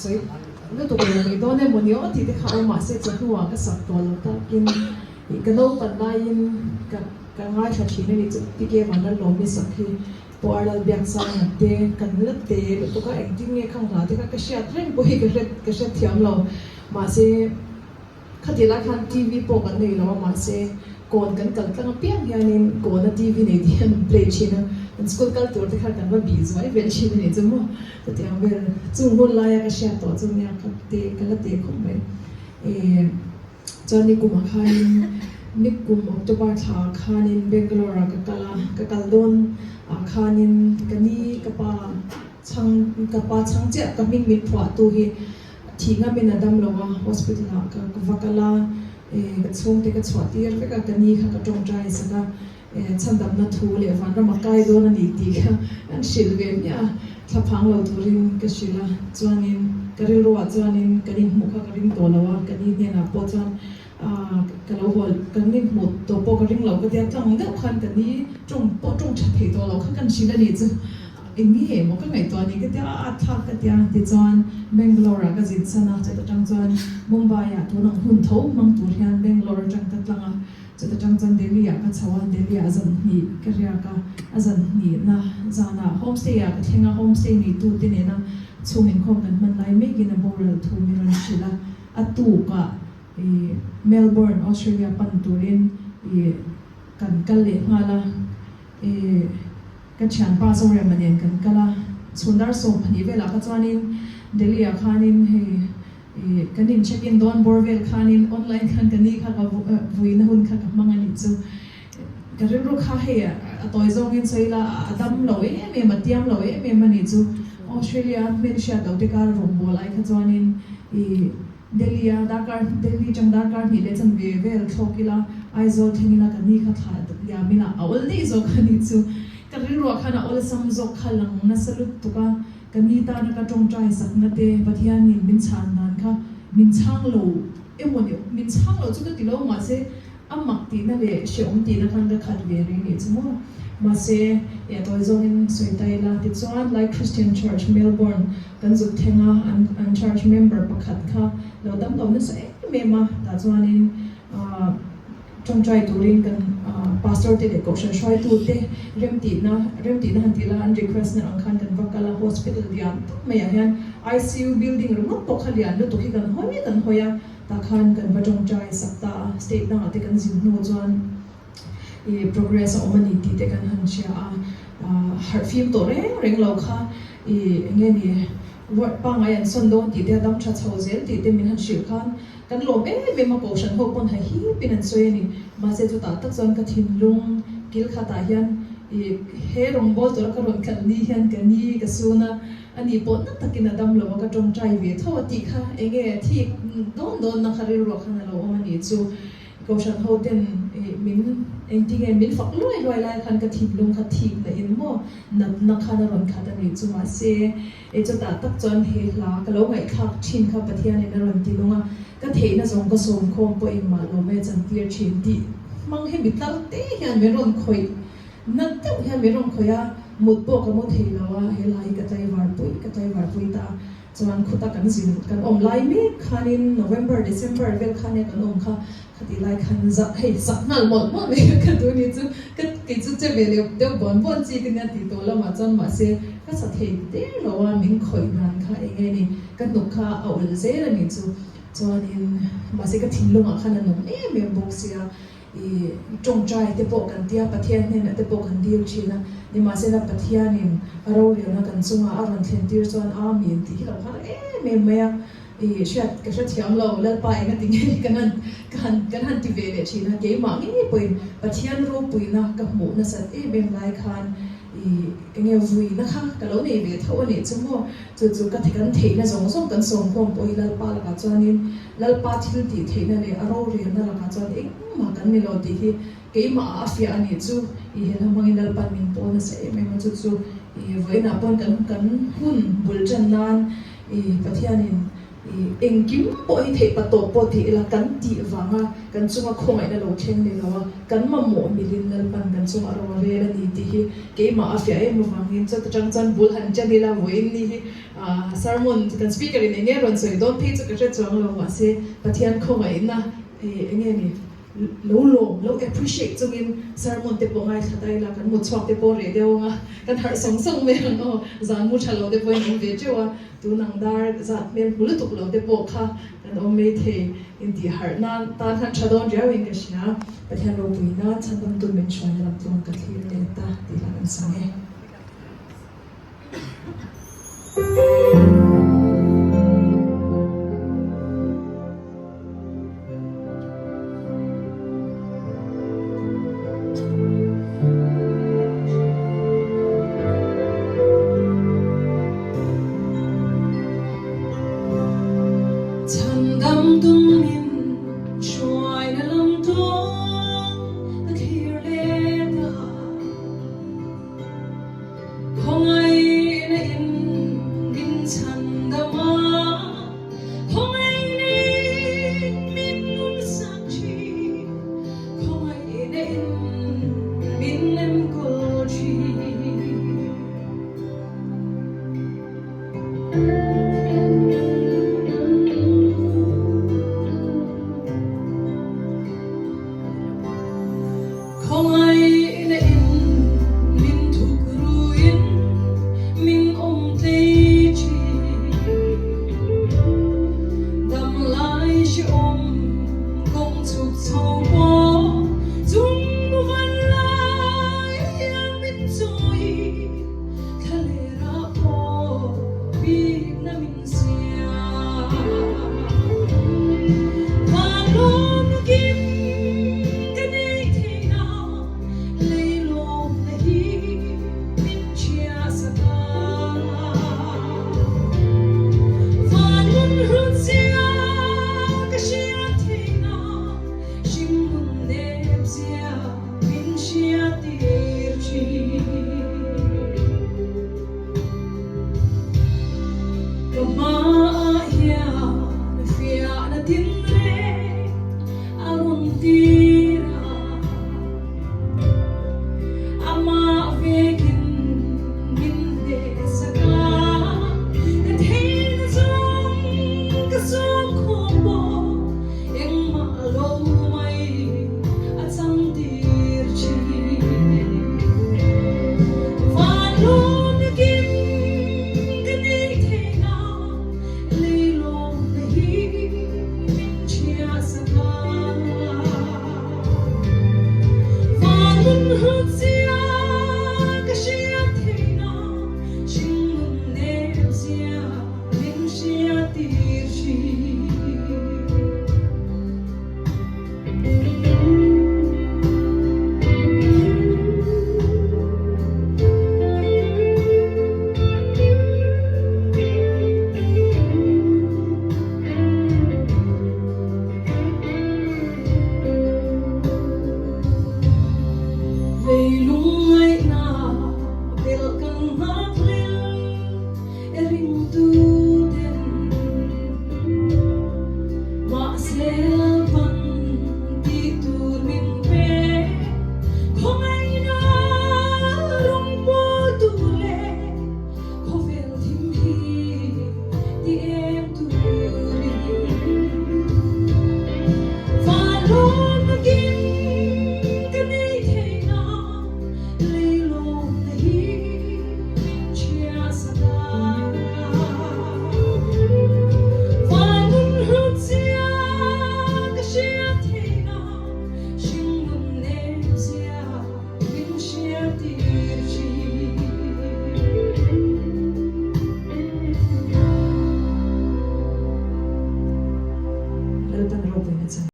sawi lutuk lo mai dawn emaw ni aw tih te kha awm mahse chawhnuah ka sak tawh lo takin ih ka naupan laiin ka ka ngaithla thin a ni chu tike Vanlalawmi sak hi pawh a ral biak sang ang te kan la te lutuk a engtin nge khang hla te kha ka hriat reng pawh hi ka hre ka hrethiam lo mahse Khatih lai khan TV pawh kan nei lo a, mahse kawn kan kal tlang apiang hianin kawna TV nei te hian an play thin a, kan school kal tur te khan kan va bih zuai vel thin a nih chu maw. Chutiang vel chung hun laia ka hriat tawh chu nia ka te ka la te khawp mai. Ehh chuan nikumah khanin nikum October thla ah khanin Bangalore ah ka kal a, ka kal dawn ah khanin ka ni ka pa chhang ka pa chhang chiah ka hming min phuah tu hi Thih ngamin a dam lo a, hospital ah ka va kal a, ka chhungte ka chhuah tir vek a, ka ni kha ka tawngtai sak a, chhandamna thu leh vanram a kai dawn a ni tih kha an hrilh ve hmiah a, thla phang lo turin ka hrilh a, chuanin ka rilruah chuanin kan inhmuh kha ka ring tawh lo a, ka ni hnenah pawh chuan ka lo haw kan inhmuh tawh pawh ka ring lo ka tia tlang deuh khan ka ni tawng pawh tawng tha thei tawh lo kha kan hrilh a nih chu. Eng nge maw ka ngaihtuah ni ka tia a at thlak ka tia tichuan Bangalore ah ka zin san a chuta tang chuan Mumbai ah tun ang hun tho hmang tur hian Bangalore atang ka tlang a chuta tang chuan Delhi ah ka chho a Delhi ah zan hnih ka riak a a zan hnih na zan ah homestay ah ka thleng a homestay nei tu te nena chhung inkhawm kan hman lai mek in a boral thu min rawn hrilh a a tuk ah ih Melbourne Australia pan turin ih kan kal leh nghal a ih. Ka thianpa Zorema nen kan kal a, chhundar 12 velah kha chuanin Delhi ah khanin hei ih kan in check in dawn bawr vel khanin online khan ka ni kha ka vuina hun kha ka hmang a nih chu. Ka rilru kha hei a tawi zawngin sawi ila a dam lo em em a tiam lo em em a nih chu. Australia hmelhriat lo te kar rawngbawl ai kha chuanin ih Delhi a darkar Delhi tang darkar hnih leh chan ve vel thlawk ila Aizawl thleng ila ka ni kha thla liam ila a awl daih zawk a nih chu. Ka rilruah khan a awlsam zawk kha lang nasa lutuk a, ka ni tana ka tawngtai sakna te Pathianin min chhan dan kha min chhang lo emaw ni min chhang lo chu ka ti lo mahse A mak tihna leh hrehawm tihna khan ka khat ve reng nih chu maw. Mahse, eh a tawi zawngin sawi ta ila. Tichuan, Lai Christian Church, Melbourne kan zuk thleng a, an an church member pakhat kha lo dam lo nasa em em a. Tah chuanin ah tawngtai turin kan ah pastor te leh kohhran hruaitu te remtihna remtihna han tih la an request na ang khan kan va kal a. Hospital lian tak maiah hian ICU building ringawt pawh kha lian lutuk hi kan hawi kan hawi a. Tah khan kan va tawngtai sak ta a, state dangah te kan zin hnu chuan ih progress a awm a ni tih te kan han hria a, harh fim tawh reng reng lo kha ih eng nge ni ward pangngai an sawn dawn tih te a dam tha chho zel tih te min han hrilh khan kan lawm em em a, kohhran ho pawn ha hip in an sawi a ni. Mahse chutah tak chuan ka thinlung kil khatah hian ih he rawngbawl tura ka rawn kal ni hian ka ni ka sun a, A nih pawh na takin a dam lo a, ka tawngtai ve tho a tih kha eng nge thik dawn dawn na kha rilruah khan a lo awm a nih chu. Kohhran ho ten min engtin nge min fak luai luai lai khan ka thinlung kha thik na in maw natna khan a rawn khat a nih chu. Mahse e chutah tak chuan he hla ka lo ngaihthlak thin kha Pathianin a rawn ti nung a, ka theihna zawng ka sawmkhawm pawh engmah lo mai a chantir thin tih hmang hi mi tlal te hian min rawn khawih Na deuh hian min rawn khawih a, mut pawh ka mu thei lo a, he lai hi ka tlaivar pui, ka tlaivar pui ta a. Chuan khuta kan zin, kan awm lai mek khanin November, December vel khan e kan awm kha, khatih lai khan za hei sak nghal mawlh mawlh mai ka duh ni chu, ka kei chu che ve leh deuh buan buan chi ka nia tih tawh lamah chuan mahse ka sa thei der lo a, min khawih dan kha eng nge ni, ka hnuk kha a ulh zel a nih chu. Chuanin mahse ka thinlungah khan a nung em em bawk sia. I tawngtai te pawh kan tia, Pathian hnenah te pawh kan dil thin a, nimahsela Pathianin a rorelna kan chunga a rawn thlen tir chuan Amen tih hi lo har em em mai a, i hriat ka hrethiam lo, Lalpa enga ti nge kan han ka han kan han ti ve leh thin a, keimah ngei pawhin Pathian ropuina ka hmuh nasat em em lai khan i enge vuina kha ka lo nei ve tho a nih chu maw, chu chu ka kan theihna zawng zawng kan sawmkhawm pawh hi Lalpa lakah chuanin Lalpa thil tih theihna leh a rorelna lakah chuan engmah kan ni lo tih hi keimah ah a fiah a nih chu i he hla hmangin Lalpa'n min pawl nasa em em a chu chu i vawiinah pawn kan kan hun bul tan nan i Pathianin. Engkim pawh hi theih patawp pawh ti ila kan tih vanga kan chunga khawngaihna lo thleng ni lo a, kan mamawh milin Lalpan kan chungah ro a rel a ni tih hi keimah a fiah em avangin chuta tang chuan bul han ṭan ila vawiin ni hi sermon kan speaker in enge rawn sawi dawn phei chu ka hre chuang lo mahse Pathian khawngaihna enge ni Lo lawm, lo appreciate chungin sermon te pawh ngaithla ta ila, kan mut chhuak te pawh reh deuh ang a, kan harh sawng sawng mai ang aw, zan mu tha lo te pawhin awm ve teuh a, tun ang dar zat hmel hmu lutuk lo te pawh kha kan awm mai thei, intih harh nan tan khan tha dawn riau in ka hria, Pathian ropui nan chhandamtu min hruaina lam tluang ka thlir let ta tih lah kan sang e. Chhandamtu min.